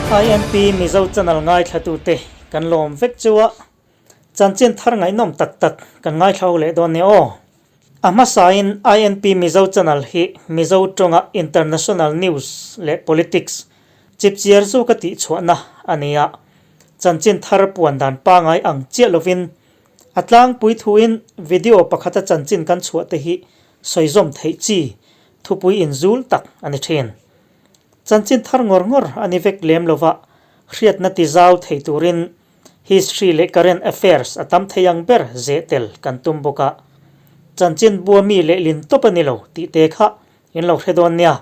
INP Mizo channel ngaithlatute kan lawm vek chu a, chanchin thar ngaihnawm tak tak kan ngaithla ho leh dawn nia aw. A hmasain INP Mizo channel hi Mizo tawnga international news leh politics chipchiar zawka tihchhuahna a ni a, chanchin thar puan dan pangai ang chiah lovin A tlangpui thuin video pakhata chanchin kan chhuah te hi sawizawm theih chi thupui inzul tak a ni thin. Chanchin thar ngawr ngawr a ni vek lem lova, hriatna ti zau thei turin history leh current affairs a tam thei ang ber zeh tel kan tum bawk a. Chanchin bua mi lehlin tawp a ni lo tih te kha in lo hre dawn nia.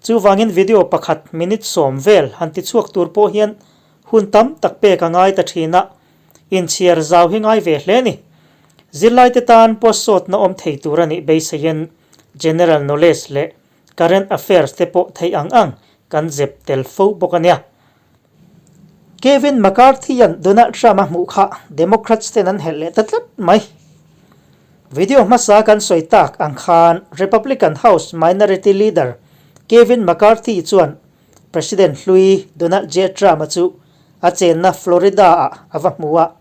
Chuvangin video pakhat minute sawm vel han ti chhuak tur pawh hian hun tam tak pek a ngai ta thin a, inchhiar zau hi ngai ve hle ni. Zirlaite tan pawh sawtna awm thei tur a nih beiseiin general knowledge leh current affairs te pawh theih ang ang kan zep tel fo bawk a nia. Kevin McCarthy-a'n Donald Trump-a hmuh kha Democrats ten an helh leh ta tlat mai. Video hmasa kan sawi tak ang khan Republican House Minority Leader Kevin McCarthy chuan President hlui Donald J. Trump-a chu a chenna Florida-ah a va hmu a,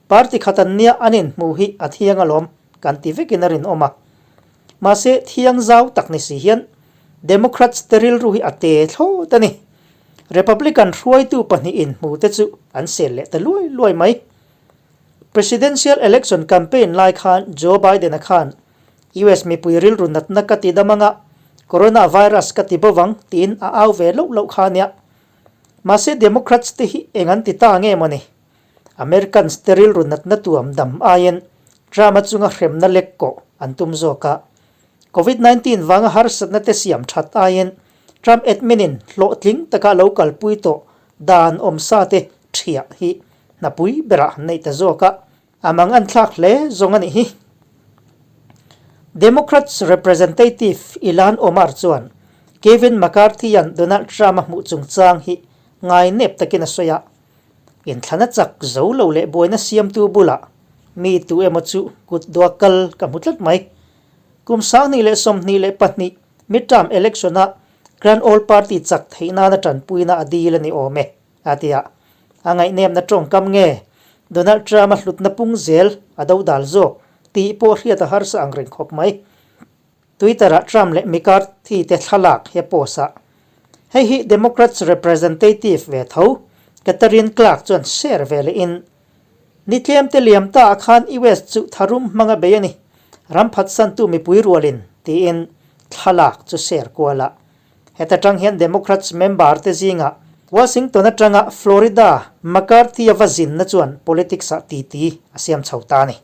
party khat an nia an inhmu hi a thiang alawm kan ti vekin a rinawm a. Mahse, thiang zau tak ni si hian Democrats te rilru hi a te thlawt a ni. Republican hruaitu pahnih inhmu te chu an sel leh ta luai luai mai. Presidential election campaign lai khan Joe Biden-a khan US mipui rilru natna ka ti dam anga, coronavirus ka ti bovang tiin a au ve loh loh kha nia. Mahse Democrats te hi eng an ti ta nge mawni? Americans te rilru natna tuam dam aiin Trump-a chunga hremna lek kawh an tum zawk a. Covid 19 vanga harsatna te siam that aiin Trump admin-in hlawhtling taka lo kalpui tawh dan awmsa te thiah hi hnapui berah an neih ta zawk a. A mang an thlak hle zawng a nih hi. Democrats Representative Ilhan Omar chuan Kevin McCarthy-a'n Donald Trump-a hmuh chungchang hi ngainep takin a sawi a. Inthlana chak zo lo leh buaina siamtu bulah mi tu emaw chu kut dua kal ka hmu tlat mai. Kum 2022 midterm election-a Grand Old Party chak theih nana tanpuina a dil a ni awm e. A ti a, a ngaihnêmna ṭawngkam nge Donald Trump-a hlutna pung zel a do dal zawk tih pawh hriat a harsa ang reng khawp mai. Twitter-ah Trump leh McCarthy te thlalak hi a post a. Hei hi Democrats representative ve tho Katherine Clark chuan share ve lehin, Ni tlemte liam ta ah khan US chu tharum hmang a bei a ni, ram phatsantu mipui rualin, tiin thlalak chu share kual a. Heta tang hian Democrats member te zingah Washington atanga Florida McCarthy-a va zinna chuan politics-ah titi a siam chho ta a ni.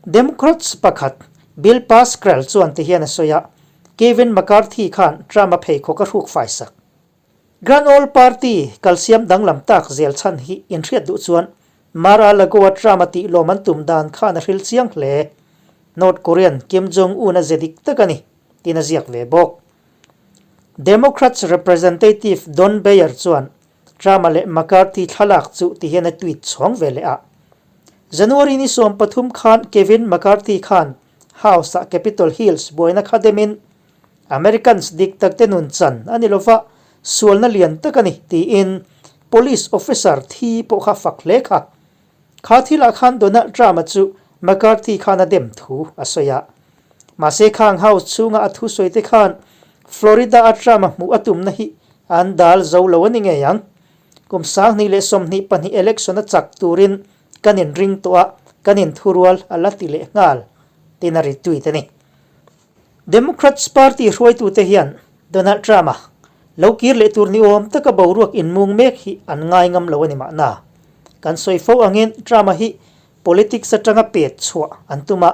Democrats pakhat Bill Pascrell chuan ti hian a sawi a, Kevin McCarthy khan Trump-a pheikhawk a hruk fai sak. Grand Old Party kalsiam danglam tak zel chhan hi inhriat duh chuan Mar-a-Lago-a Trump-a tih lawm an tum dan khan a hril chiang hle. North Korean Kim Jong-un a ze dik tak a ni. Tin a ziak ve bawk. Democrats Representative Don Beyer chuan Trump-a leh McCarthy thlalak chu ti hian a tweet chhawng ve leh a. January ni 13 khan Kevin McCarthy khan House-ah Capitol Hills buaina kha demin Americans dik tak te nun chan a ni lova, sualna lian tak a ni tiin police officer thi pawh kha fak hle kha. Kha thilah khan Donald Trump-a chu McCarthy khan a dem thu a sawi a. Mahse khang House chhunga a thusawi te khan Florida-a Trump-a hmuh a tumna hi an dal zo lo a ni ngei ang. Kum 2022 election a chak turin kan inring tawh a, kan inthurual a la ti leh nghal, tiin a retweet a ni. Democrats party hruaitute hian Donald Trump-a lo kir leh tur ni awm taka boruak inmung mek hi an ngai ngam lo a ni mahna. Kan sawi fo angin Trump-a hi politics atanga pet chhuah an tum a,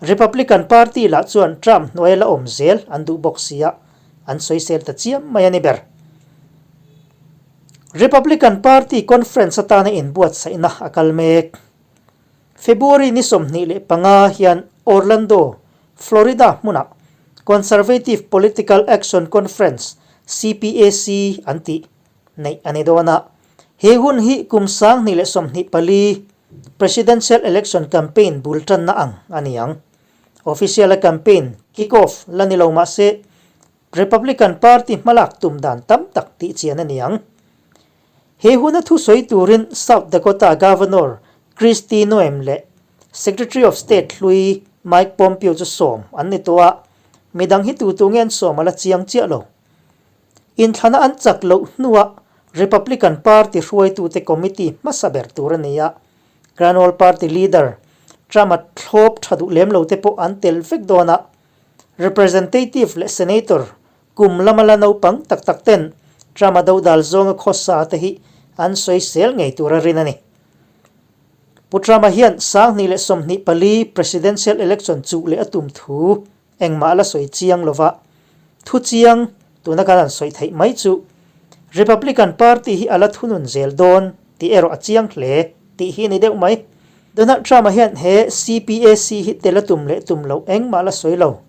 Republican party lah chuan Trump hnuaia la awm zel an duh bawk sia, an sawisel ta chiam mai a ni ber. Republican party conference atana inbuatsaihna a kal mek. February ni 25 hian Orlando, Florida hmunah Conservative Political Action Conference, CPAC, an tih neih a ni dawn a. He hun hi kum 2024 Presidential Election campaign bul tanna ang a ni ang. Official-a campaign kick-off la ni lo mah se, Republican Party hmalak tum dan tam tak tih chian a ni ang. He huna thusawi turin South Dakota Governor Kristi Noem leh Secretary of State hlui Mike Pompeo chu sawm an ni tawh a, midang hi tu tu nge an sawm a la chiang chiah lo. Inthlana an chak loh hnuah Republican Party hruaitute committee hmasa ber tur a ni a, Grand Old Party leader Trump-a thlawp tha duh lem lo te pawh an tel vek dawn a, Representative leh Senator kum lama la naupang tak tak ten Trump-a dodal zawnga khawsa te hi an sawisel ngei tur a rin a ni. Pu Trump-a hian 2024 Presidential Election chuh leh a tum thu engmah la sawi chiang lova, thu chiang tuna kan han sawi theih mai chu Republican Party hi a la thunun zel dawn tih erawh a chiang hle tih hi a ni deuh mai. Donald Trump-a hian he CPAC hi tel a tum leh tum loh engmah la sawi lo.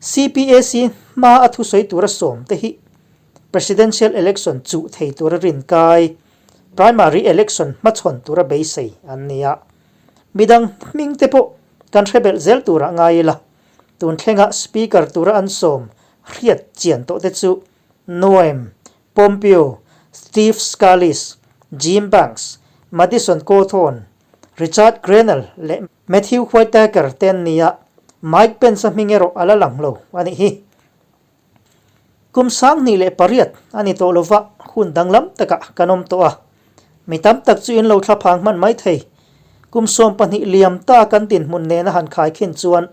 CPAC hma a thusawi tura sawm te hi Presidential Election chuh thei tura rinkai Primary election hmachhawn tura beisei an ni a, midang hming te pawh kan hre belh zel turah ngai ila, tun thlenga Speaker tura an sawm hriat chian tawh te chu Noem, Pompeo, Steve Scalise, Jim Banks, Madison Cawthorn, Richard Grenell leh Matthew Whitaker te an ni a, Mike Pence-a hming erawh a la lang lo a nih hi. Kum 2008 a ni tawh lova, hun danglam takah kan awm tawh a. Mi tam tak chu in lo thla phang hman mai thei. Kum 12 liam ta kan dinhmun nena han khai khin chuan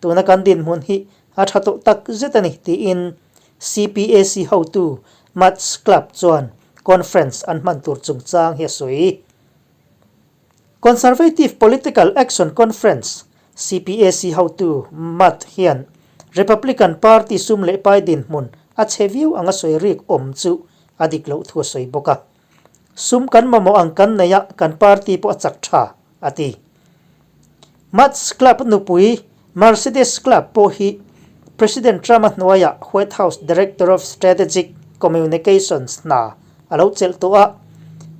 tuna kan dinhmun hi a tha tawh tak zet a ni tiin CPAC hotu Matt Clapp chuan conference an hman tur chungchang hi a sawi. Conservative Political Action Conference, CPAC, hotu Matt hian Republican Party sum leh pai dinhmun a chhe viau anga sawi rik awm chu a dik loh thu a sawi bawk a. Sum kan mamawh ang kan nei a, kan party pawh a chak tha, a ti. Matt's Club nupui Mercedes Club pawh hi President Trump-a hnuaiah White House Director of Strategic Communications hna a lo chelh tawh a,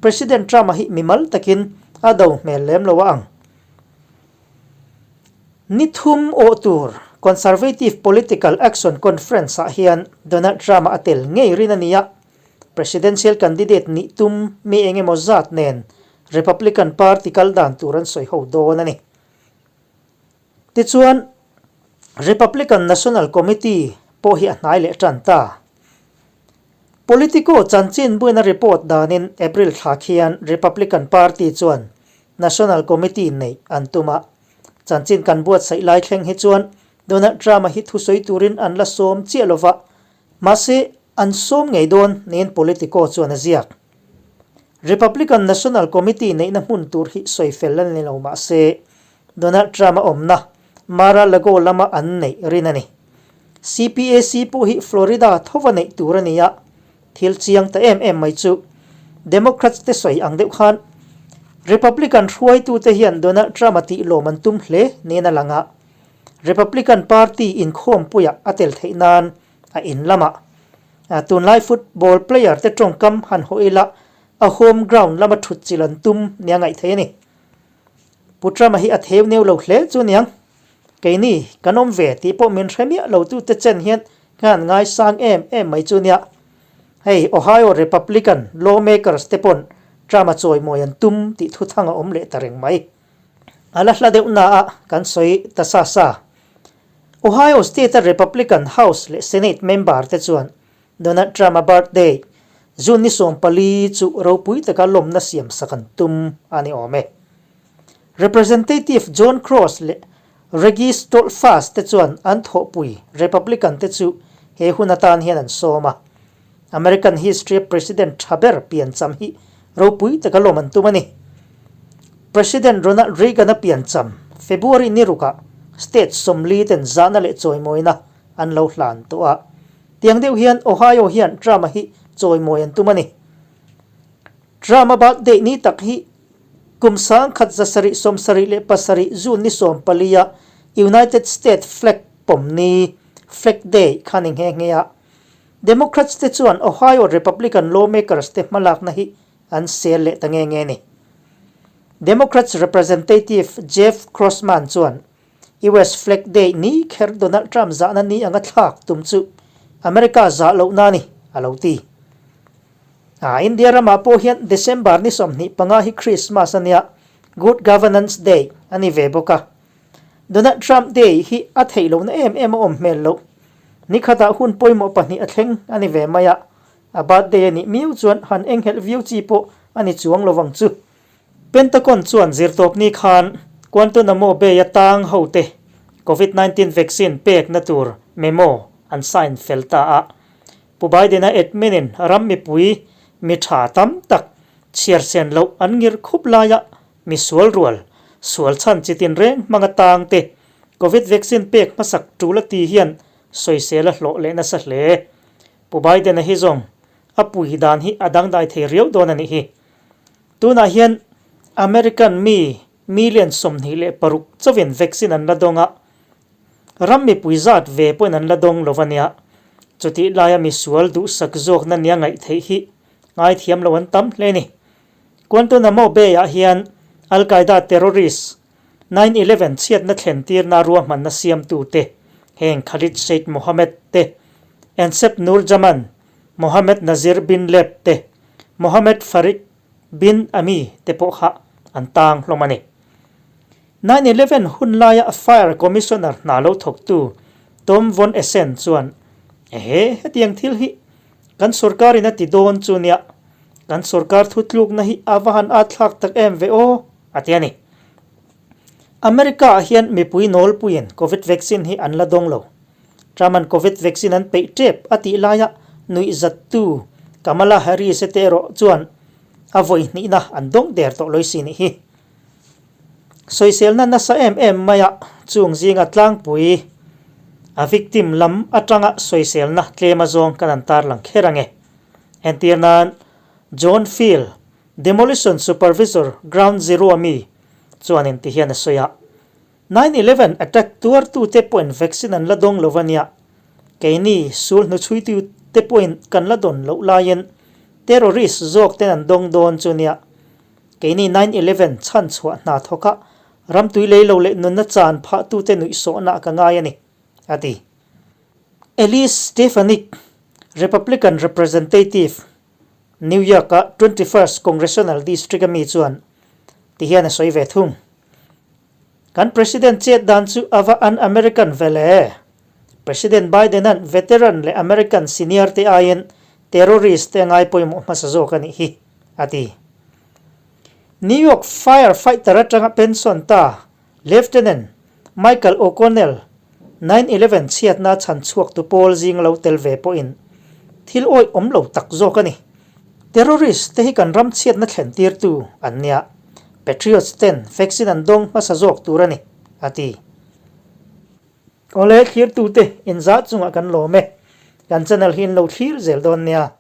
President Trump-a hi mimal takin a do hmel lem lo a ang. Ni thum awh tur Conservative Political Action Conference-ah hian Donald Trump-a a tel ngei rin a ni a, Presidential candidate nih tum mi eng emaw zat nen Republican Party kal dan tur an sawi ho dawn a ni. Tichuan, Republican National Committee pawh hi a hnai leh tan ta. Politico chanchin buaina report danin April thla khian Republican Party chuan National Committee neih an tum a. Chanchin kan buatsaih lai thleng hi chuan Donald Trump-a hi thusawi turin an la sawm chiah lova, mahse an sawm ngei dawn niin Politico chuan a ziak. Republican National Committee neihna hmun tur hi sawi fel a ni lo mahse, Donald Trump a awmna Mar-a-Lago lama an neih rin a ni. CPAC pawh hi Florida thova neih tur a ni a, thil chiang ta em em mai chu Democrats te sawi ang deuh khan Republican hruaitute hian Donald Trump a tih lawm an tum hle niin a lang a, Republican Party inkhawmpuiah a tel theih nan a in lamah tunlai football player te tawngkam han haw ila a home ground lama thut chilh an tum nia ngaih theih a ni. Pu Trump-a hi a theu neu lo hle chu niang. Keini kan awm ve tih pawh min hre miah lo tute chen hian ka han ngaisang em em mai chu nia. Hei Ohio Republican lawmakers te pawn Trump-a chawimawi an tum tih thuthang a awm leh ta reng mai. A la hla deuh na a kan sawi ta sa sa. Ohio State-a Republican House leh Senate member te chuan Donald Trump-a birthday, June ni 14 chu ropui taka lawmna siam sak an tum a ni awm e. Representative John Cross leh Reggie Stoltzfus te chuan an thawhpui Republican te chu he hun atan hian an sawm a. American history-a president tha ber piancham hi ropui taka lawm an tum a ni. President Ronald Reagan-a piancham February ni rukah state 40 ten zahna leh chawimawina an lo hlan tawh a. Tiang deuh hian Ohio hian Trump-a hi chawimawi an tum a ni. Trump-a birthday ni tak hi kum 1777 June ni 14-a United States flag pawm ni, Flag Day, kha ni nghe nghe a. Democrats te chuan Ohio Republican lawmakers te hmalakna hi an sel leh ta nge nge ni. Democrats Representative Jeff Crossman chuan US Flag Day ni kher Donald Trump zahna ni anga thlak tum chu America zah lohna a ni, a lo ti. A, India ramah pawh hian December ni 25 hi Christmas a nia, Good Governance Day a ni ve bawk a. Donald Trump Day hi a theih lohna em em a awm hmel loh. Ni khatah hun pawimawh pahnih a thleng a ni ve mai a, a birthday a nih miau chuan han enghelh viau chi pawh a ni chuang lovang chu. Pentagon chuan zirtawpni khan Guantanamo Bay-a tang hote Covid 19 vaccine pekna tur memo an sign fel ta a. Pu Biden-a admin-in ram mipui mi tha tam tak chhiar sen loh an ngir khup laia mi sual rual, sual chhan chi tinreng hmanga tang te Covid vaccine pek hmasak tul a ti hian sawisel a hlawh leh nasa hle. Pu Biden-a hi zawng a pui dan hi a dangdai thei riau dawn a nih hi. Tunah hian American mi million 26 chauhin vaccine an la dawng a, ram mipui zat ve pawhin an la dawng lo a nia. Chutih laia misual duhsak zawkna nia ngaih theih hi ngaithiam lo an tam hle a ni. Guantanamo Bay-ah hian Al-Qaeda terrorist 9/11 chhiatna thlentirna ruahmanna siamtute heng Khalid Sheikh Mohammed te, Ensep Nur Jaman, Mohammed Nazir bin Leb te, Mohammed Farid bin Ami te pawh kha an tang hlawm a ni. 9/11 hun laia Fire Commissioner hna lo thawktu Tom Von Essen chuan, Ehe, hetiang thil hi kan sorkarin a ti dawn chu nia, kan sorkar thutlukna hi a va han at thlak tak em ve aw, a ti a ni. America-ah hian mipui nawlpuiin Covid vaccine hi an la dawng lo. Trump-a'n Covid vaccine an peih tep a tih laia nuihzattu Kamala Harris-e te erawh chuan a vawi hnihna an dawng der tawh lawi si nih hi. Sawiselna nasa em em maia chung zinga tlangpui a victim lam atanga sawiselna tlem azawng kan han tarlang kher ange. Entir nan John Field, Demolition Supervisor Ground Zero a mi chuanin tihian a sawi a. 9/11 attack tuartute pawhin vaccine an la dawng lo a nia. Keini sul hnuchhuitute pawhin kan la dawn loh laiin terrorist zawk ten an dawng dawn chu nia. Keini 9/11 chhanchhuah hna thawka ramtui lei lo leh nunna chan phahtute nuihsawhna ka ngai a ni, a ti. Elise Stefanik, Republican representative, New York-a 21st Congressional District-a mi chuan tihian a sawi ve thung. Kan President chet dan chu a va un-American ve le. President Biden-a'n veteran leh American senior te aiin terrorist te a ngai pawimawh hmasa zawk a nih hi, a ti. New York fire fighter atanga pension ta Lieutenant Michael O'Connell, 9/11 chhiatna chhan chhuaktu pawl zing lo tel ve pawhin thil awih awm lo tak zawk a ni. Terrorist te hi kan ram chhiatna thlen tirtu an nia. Patriots ten vaccine an dawng hmasa zawk tur a ni, a ti. Awle thlirtute inzah chungah kan lawm e. Kan channel hi in lo thlir zel dawn nia.